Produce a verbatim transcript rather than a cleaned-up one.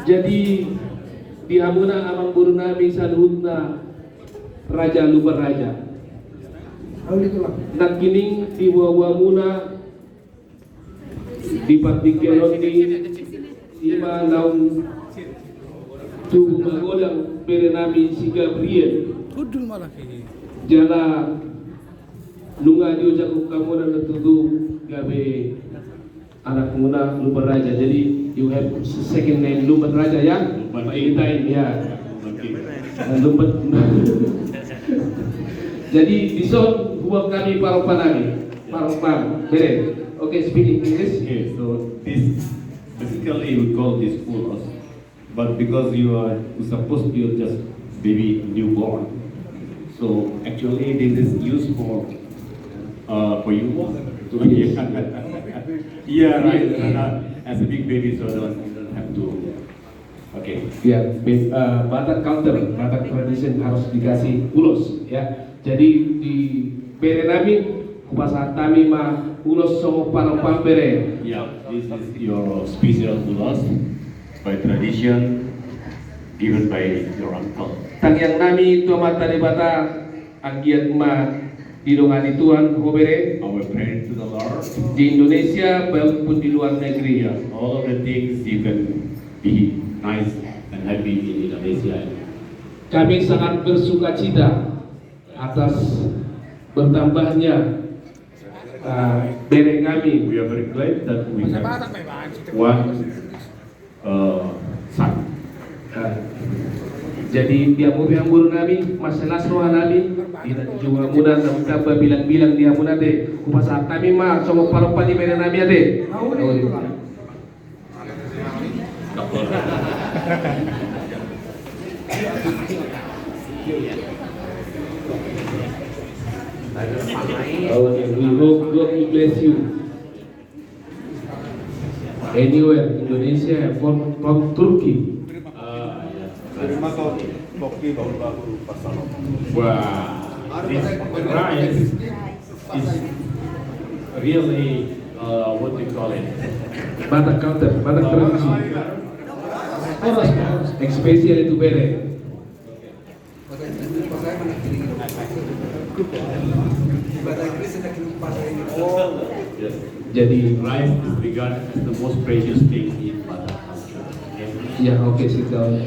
Jadi di hamuna amangboru nami saluhutna, Raja Lumban Raja, nangkining di boaboamuna di partingkian on ni ima naung tubu magodang bere nami si Gabriel. Jala nunga diojak hamuna na tutu gabe anakmuna Lumban Raja. Jadi you have second name Lumban Raja ya. Lumban King. By the time, ya. Lumban King. Lumban. Jadi dison huboan hami parompa nami. Parompa bere. Okay, speak in English. Okay, so this basically we call this ulos. But because you are supposed to be just baby newborn, so actually this is used for uh, for you to be. Yeah, right. Uh, as a big baby, so don't, you don't have to. Okay. Ya, be- eh, Batak culture, Batak tradition harus dikasih ulos, ya. Jadi di bere nami, hupasahat hami ma ulos songon parompa bere. Yeah, this is your special ulos by tradition given by your uncle. Tangiang nami tu Amanta Debata, anggiat ma didongani Tuhan ho bere. Our prayer to the Lord. Di Indonesia maupun di luar negeri. Yeah, all of the things you can be nice and happy in Indonesia. Kami sangat bersukacita atas bertambahnya, eh, bere kami. We are very glad that we have one uh, son. Eh, jadi di hamu pe amangboru nami, mansai las roha nami, di na juga muna na tamba bilang-bilang di hamuna ate, hupasahat hami ma songon parompa ni bere nami ate. Oh, we hope God will bless you. Anywhere, Indonesia, from, from Turkey. Ah, ya. Terima kasih. Toki baru baru pasal. Wah, this rice is really, uh, what do you call it? Batak culture, Batak tradisi. Horas, horas. Especially to bere. Bahasa Inggris, bahasa Inggris ada kirim pasal ini. Oh, yes. Jadi rice is regarded as the most precious thing in Batak culture. Okay? Ya, oke, sit down.